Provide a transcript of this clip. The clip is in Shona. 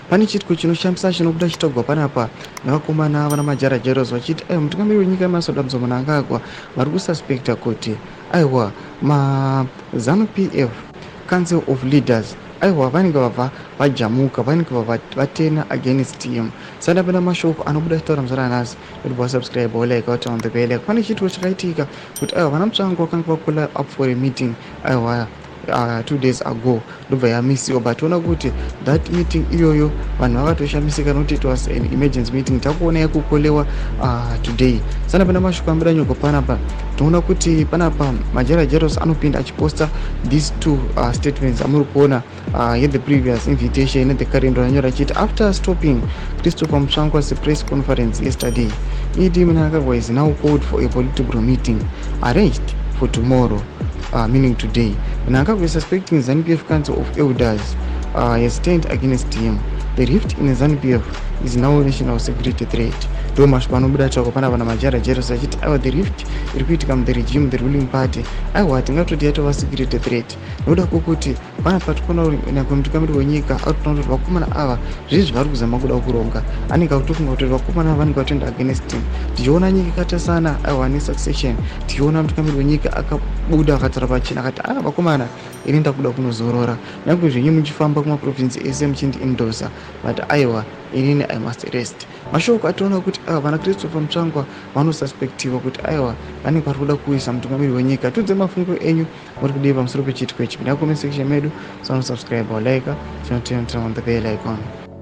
Pane chiitiko chinoshamisa chinobuda chitogwa panapa nevakomana vana Majara Jeros vachiti aiwa, mutungamiri wenyika Emmerson Dambudzo Mnangagwa vari kususpecta kuti aiwa, maZanu PF Council of Leaders aiwa, vanenge vabva vajamuka, vanenge vatena against him. Sanda pena mashoko anobuda achitaura musara anhasi kuti wasubscribe, wolike, waturn on the bell like. Pane chiitiko chakaitika kuti aiwa, vana Mutsvangwa vakanga vacalla up for a meeting aiwa 2 days ago, ndobva yamisiwa. But toona kuti that meeting iyoyo vanhu vakatoshamisika nokuti it was an emergency meeting. Takuona yakucallewa today. Sana pana mashoko anobuda nyoko panapa, tinoona kuti panapa Majara Jeros anopinda achiposta these two statements amuri kuona, yethe previous invitation nethe current. Anyora achiti, "After stopping Christopher Mutsvangwa's press conference yesterday, ED Mnangagwa is now called for a political meeting arranged for tomorrow," meaning today. "Mnangagwa is suspecting ZANU-PF Council of Elders has turned against him. The rift in ZANU-PF is now national security threat." Ndo mashoko anobuda tsvako panapa naMajara Jeros achiti aiwa, the rift iri kuitika muthe regime, the ruling party, aiwa, tingatoti yatova security threat, nokuda kwokuti panapa tikuona nyangwe mutungamiri wenyika arikutoona kuti vakomana ava zvii zvavari kuzama kuda kuronga. Anenge akutofunga kuti vakomana ava vanenge vatoenda against him. Tichiona nyika ikatasana aiwa nesuccession, tichiona mutungamiri wenyika akabuda akataura pachena akati, "A vakomana, ini ndakuda kunozorora. Nyange zvenyu muchifamba kumaprovinsi ese muchindi endorsa, but aiwa, inini I must rest." Mashoko ationa kuti aiwa, vana Christopher Mutsvangwa vanosuspectiwa kuti aiwa, vanenge vari kuda kuisa mutungamiri wenyika. Tudze mafungo enyu, muri kudii pamusoro pechiitiko ichi? Pinda comment section medu, sanosubscribe, walike, chinoturn on the bell icon.